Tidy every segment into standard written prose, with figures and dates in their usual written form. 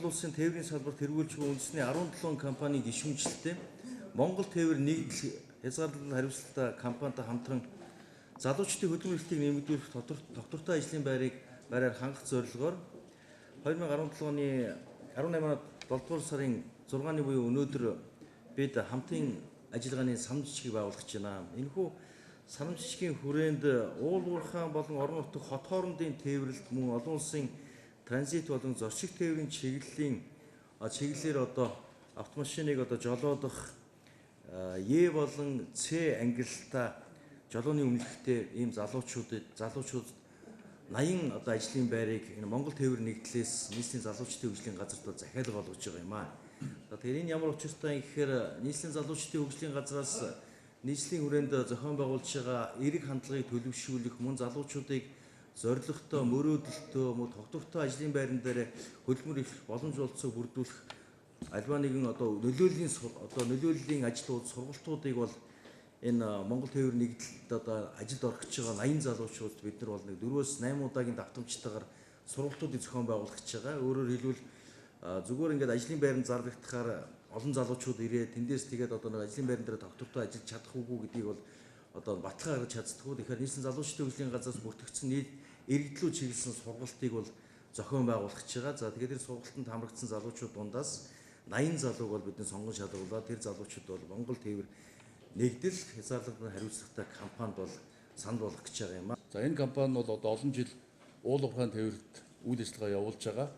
Улсын тээврийн салбарт тэргүүлж буй үндэсний 17 компанийн гишүүнчлэлтэй Монгол тээвэр нэгдэл хязгаарлалт хариуцлагатай компанитай хамтран залуучдын хөдөлмөр эрхтийг нэмэгдүүлэх тогтвортой ажлын байраар хангах зорилгоор 2017 оны 18 7 дугаар сарын 6-ны буюу өнөөдөр бид хамтын ажиллагааны санам жижгийг байгуулах гэж байна. Энэхүү санам жижгийн хүрээнд уул уурхаан болон орон нутаг хот хоорондын тээвэрлэлт мөн олон улсын транзит болон зорчиг тээврийн чиглэлээр одоо автомашиныг одоо жолоодох Е болон С ангилалтай жолооны өмнөлттэй ийм залуучуудад 80 одоо ажлын байрыг энэ Монгол тээвэр нэгдлээс нийслэлийн залуучдын хөгжлийн газарт бол захиалга олгож байгаа юм аа. За тэгэхээр энэ ямар учиртай юм гэхээр нийслэлийн залуучдын хөгжлийн газраас нийслэлийн хүрээнд зохион байгуулж байгаа эерэг хандлагыг төлөвшүүлэх мөн залуучуудыг зорилготой, мөрөөдөлтөө, мөн тогтвортой ажлын байран дээр хөдөлмөр эрхлэх боломж болцоог бүрдүүлэх альва нэгэн одоо нөлөөллийн ажлууд, сургалтуудыг бол энэ Монгол тээвэр нэгдэлд одоо ажилд орох гэж байгаа 80 залуучууд бид нар бол нэг 4-8 удаагийн давтамжтайгаар сургалтуудыг зохион байгуулах гэж байгаа. Өөрөөр хэлбэл зүгээр ингээд ажлын байранд зарлагдахаар олон залуучууд ирээ тэндээс тэгээд одоо нэг ажлын байран дээр тогтвортой ажиллаж чадах үгүй гэдгийг бол одоо баталгаа гаргаж чаддаггүй. Тэгэхээр нийслэлийн залуучдын хөгжлийн газраас бүртгэгдсэн нийт иргэдлүү чиглэсэн сургалтыг бол зохион байгуулах гэж байгаа. За тэгээд тэр сургалтанд хамрагдсан залуучууд дундаас 80 залууг бол бидний сонгон шалгуулаад тэр залуучууд бол Монгол тээвэр нэгдэл хязгаарлалтанд хариуцлагатай компанид бол санал болгох гэж байгаа юм аа. За энэ компани бол одоо олон жил уул уурхайн тээврт үйл ажиллагаа явуулж байгаа.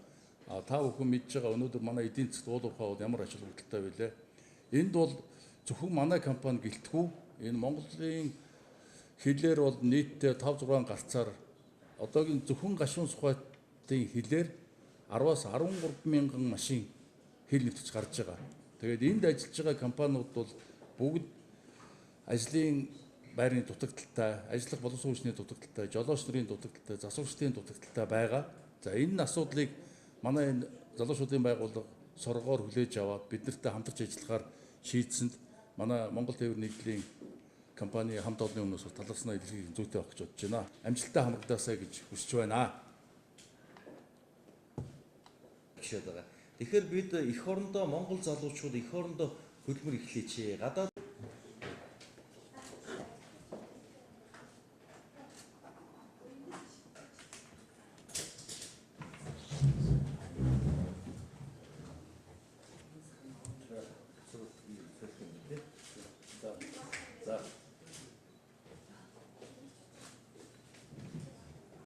А та бүхэн мэдж байгаа өнөөдөр манай эдийн засгт уул уурхай бол ямар ач холбогдолтой вэ? Энд бол зөвхөн манай компани гэлтгүй энэ Монголын хилээр бол нийтдээ 5 6 гарцаар одоогийн зөвхөн гашуун сухайтын хилээр 10-аас 13 мянган машин хил нэвтэж гарч байгаа. Тэгээд энд ажиллаж байгаа компаниуд бол бүгд ажлын байрны дутагдaltaй, ажиллах боловсон хүчний дутагдaltaй, жолооч нарын дутагдaltaй, засварчдын дутагдaltaй байгаа. За энэ асуудлыг манай энэ залуучуудын байгууллага соргоор хүлээж аваад бид нартай хамтарч ажиллахаар шийдсэнд манай Монгол тээвэр нэгдлийн компани хамт олонны өмнөөс талархснаа илэрхийлэх зүйтэй байх гэж бодож байна. Амжилттай хамрагдаасай гэж хүсэж байна. Гişэд байгаа. Тэгэхээр бид эх орондоо Монгол залуучууд эх орондоо хөдөлмөр эхлэеч. Гадаад